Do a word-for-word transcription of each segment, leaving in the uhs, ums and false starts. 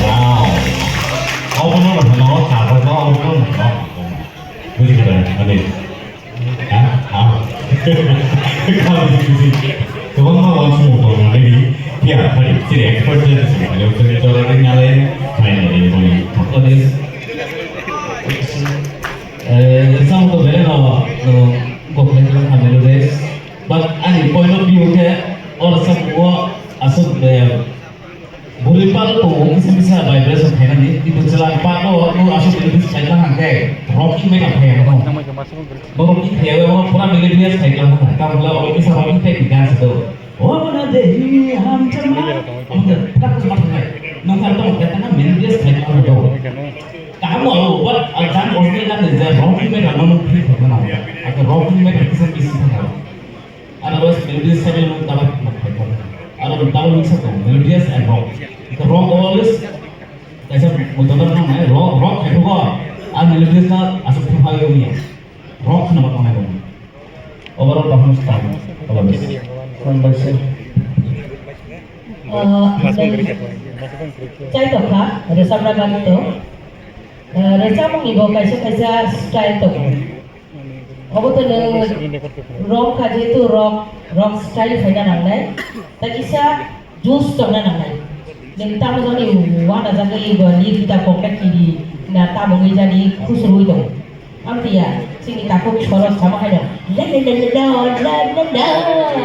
Wow. Obono rwphano, obono rwphano. Buji kha da, ani. Ha? Ha? Kha buji buji. Kwbangma uansukmung tongo nini. Phiya, phari, chini expert jani sini, ani, uansukmung jora ring nalai, khlai nalai, boni. Boni. Eh, example, bere no, no, go play, no, hamil, no, but ani point of view khe, oro samung o aswk, eh, Bwrwi pal tongo, kisa misa vibration khainani, kintu chwla pal o, o aswk khe kisa khaina hwnkhe, rocking metal phai ang no. Bo rocking phai o, pura melodious khai kha, tamo khe o kisa rocking type ni gan se do. O mana dehi hamjama, o khe pura kisa ma thangnai. Nokha tamo khe tana melodious khai kha do. Kaham o, but a gan original gan je rocking metal no free khai kha na. Ake rocking metal kisa misa khai kha. Otherwise, melodious khai no tama khai kha. Double mix up tong, melodious and rock. Ito rock always kaisa moitodar nang nai, rock, rock hai khe bo, a melodious na asuk thupha yo ya. Rock khna ba tongnai bo. Overall performance ta, always. Hambai se. Ah, chai tokha, resapna bagwi to. Ah, resapmung ni bo kaisa kaisa style tongo. Obo to nwng rock kha, jehetu rock, rock style khaina nangnai. Ta kisa juice tongna nangnai. Nwng tamo jani wana jagwi ba ni kita kokta kiri na tamo ngi jani khusrwi tong. Amtiya, chini takhuk sorok sama haino. La la la la la la la la.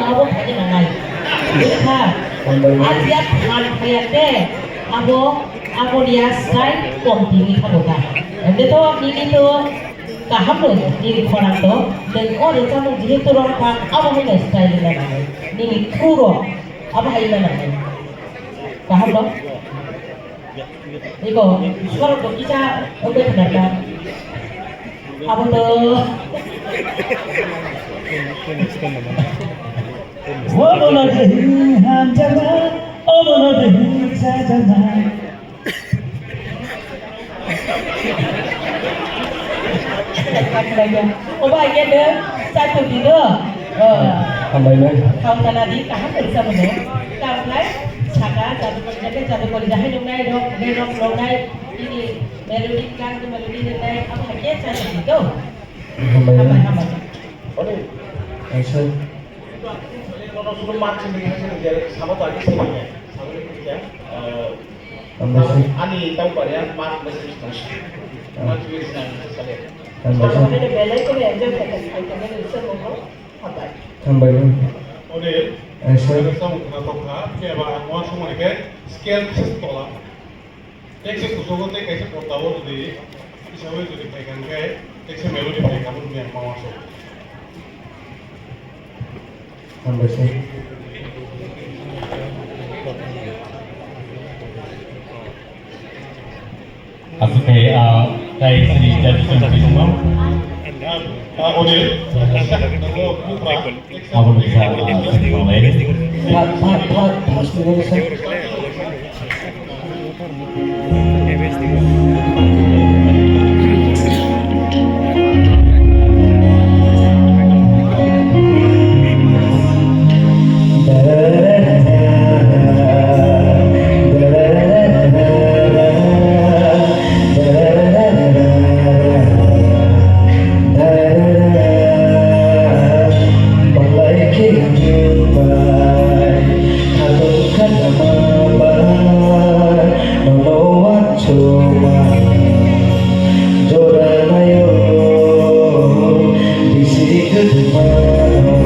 Abo khaina nangnai. Kha. Asia than khaya te. Abo, abo dia style kom tini kha bota. Ende to nini to Kaham rw, nini khorang to, nwng o rwchapmung jehetu rwngkha, abo haino style wngna nango. Nini khuro, abo hai wngna nango. Kaham rw? Iko, sorok bo kisa wngwi khwnarkha. Abo to. Obono de hamjakma, obono de hamjakma. Oba khe de chai tong di do. Hambai nai. Khao kana di kaham khe sa mano. Kamlai saka jadu kori jake jadu kori jahai nungnai rok, rok nungnai ini melody kan melody nungnai apa khe chai tong di do. Hambai nai. Hambai hambai. Aisa. Nono sulu march ni sini jadi sama tadi sini ya. Sama ni ya. Hambai se. Ani tau parian march ni sini. March ni sini sekali. Hambai se. Hambai se. Ode. Aisa. Ada sama kena toka, ya ba, semua ni ke scale sih tolak. Tekse kuchugo tei kaisa porda o jodi kisa bai jodi phaikha hwnkhe tekse melody phaikha hwnwi ang ma uansuk. Hambai se. Aswk khe, ah, tei sini judge song bisingo. Ah, ah, Odil. Aboni kisa, ah, sini tong lai. Pha, pha, pha, pha, sini sa. Chuma jora nayo bisi kwthwmano,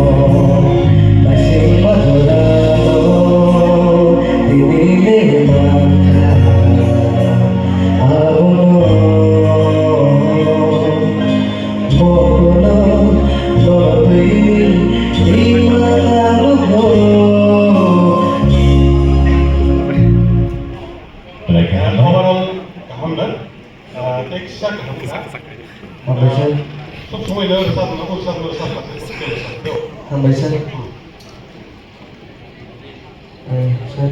naisingma jorano tini le mankha abono. Bono lotwi twi manalugo. Overall kaham na? Ah, tei kisa kaham kha. Hambai se. Ah, sob somoi no rwchapna, rwchapna, rwchapna. Hambai se. Eh, sir.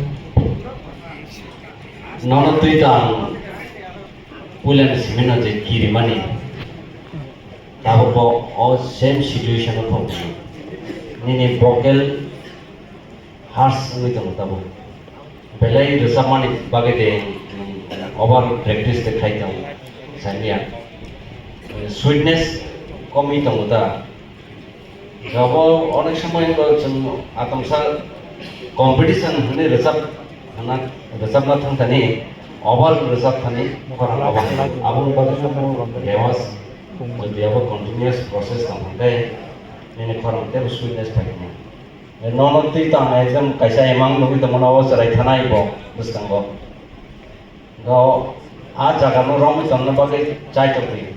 Nono twi tang puilani simi no je kirimani. Tabuk bo o same situation o thok. Nini vocal harsh wngwi tongo tabuk. Belai rwchapmani bagwi de, mm, over practice de khai tongo, sanya. Sweetness komwi tongo ta. Jobo onek somoy bo chwng atomsa competition hwnwi rwchap hwnna, rwchapna thangthani, over rwchap thani khorang abo. Aboni bagwi no rewas, jodi abo continuous process tong hwnkhe nini khorang teibo sweetness phaikhe. Nono twi tang exam kaisa emang nugwi tongmano, o chwrai thanai bo bwskango. Go, a jaga no romwi tongna bagwi chai tongdi.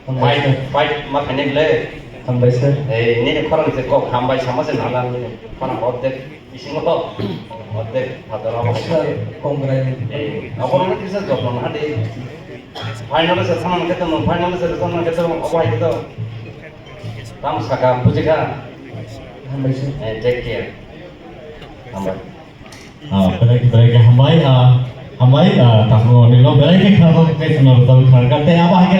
Hambai sir. Fight, fight ma khainai le. Hambai sir. Ei, nini khorang se kok hambai sama se nana nini khorang ordek bisingo ordek phataro. Sir, kongrai. Ei, abono kisa jotno hadi. Final se thanan keto, final se thanan keto, obo hai keto. Tam saka bujikha. Hambai sir. Ei, take care. Hambai. Ah, berai, berai khe hambai, ah, hambai, ah, takhuk rok ni lo berai khe khna khe chwng no rwchapwi khna kha. Tei abo hai khe